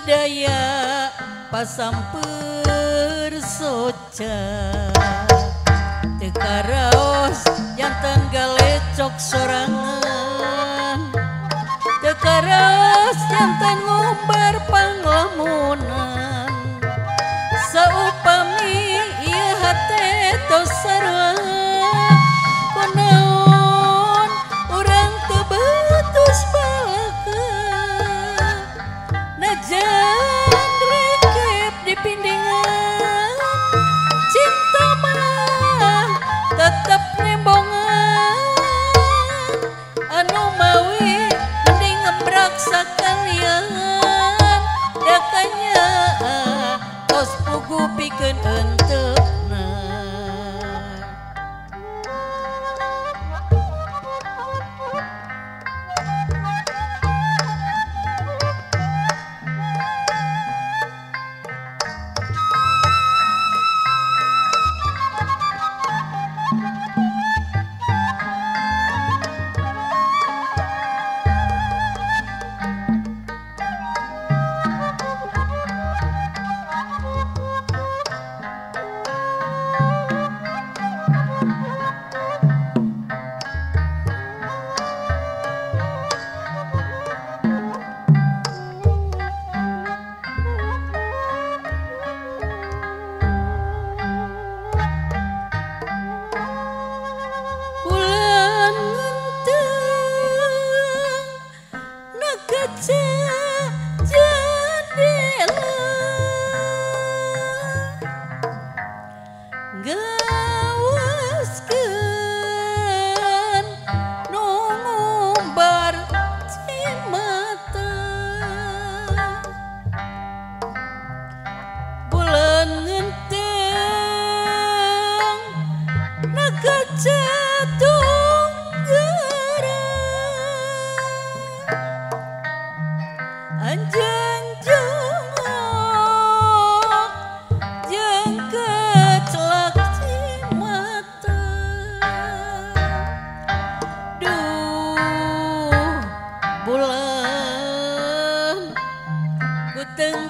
Budaya pasamper soca teu karaos jantan galecok sorangan teu karaos jantan ngumbar panglamunan saupami ieu hate tos sarua kunaon urang teu betus balaka najan rekep di pindingan cinta mah tetep nembongan anu mawi mending ngebrak sakalian dakanya tos pugu pikeun enteuna. Gawaskeun nu ngumbar cimata bulan ngenteng na kaca tunggara anjeun jongok jeung kecelak cimata duh bulan ku teuingan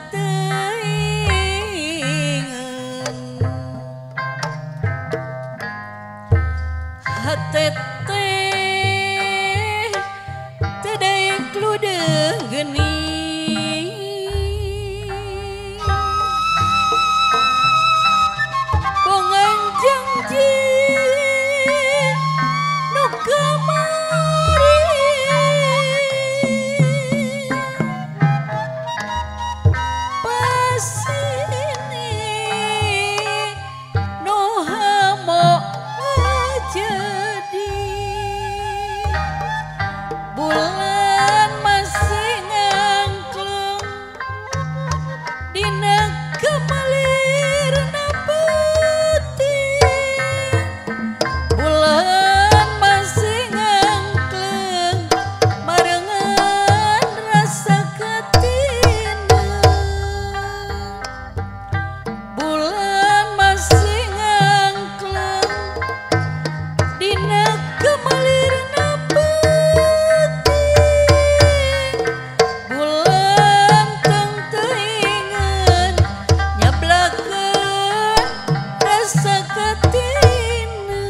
hate teh teu daek ludeung geuning bongan janji nu kamari pasini nu hamo ngajadi bulan masih ngangklung dina kemalirna peuting bulan masih ngangklung barengan rasa katina bulan masih ngangklung dina kemalirna peuting bulan teuingan nyablakeun rasa katina.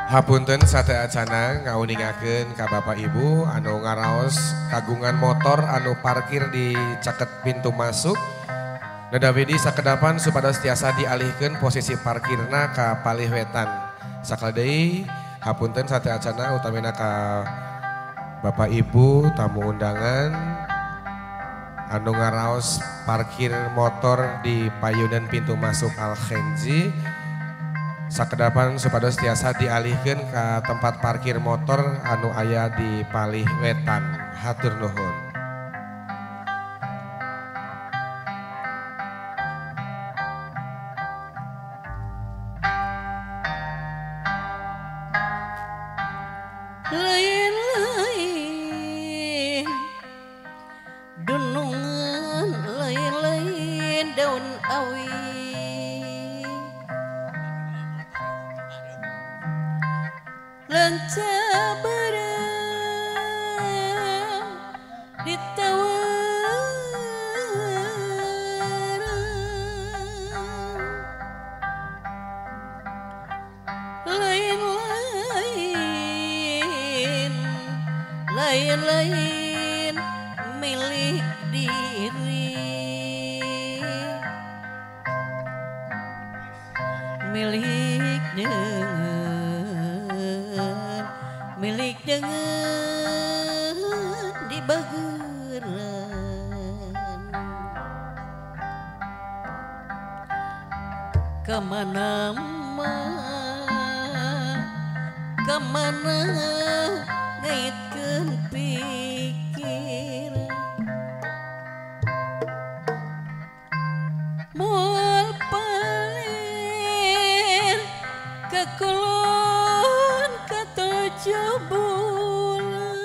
Hapunten sateuacana ngauningakeun ka Bapak Ibu anu ngaraos kagungan motor anu parkir di caket pintu masuk. Nedawidi sakedapan supados tiasa dialihkeun posisi parkirna ka palih wetan. Sakali deui hapunten sateuacana utamina ka Bapak Ibu tamu undangan anu ngaraos parkir motor di payunan pintu masuk Al Khenzi. Sakedapan supados tiasa dialihkeun ka tempat parkir motor anu aya di palih wetan. Hatur nuhun. Lain-lain dunungan lain-lain daun awi lanca bareng Lain-lain milik diri, milik dengan, milik dengan di bageran. Kemana kemana ngaitkeun pikiran, moal palir ka kulon ka tujuh bulan.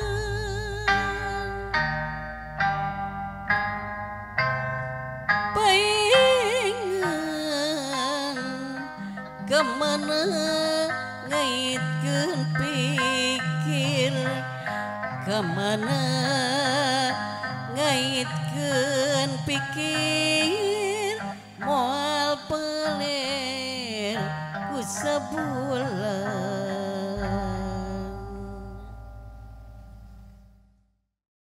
Paingan kemana ngaitkeun pikir, kemana ngaitkeun pikir, moal pelir ku sabulan.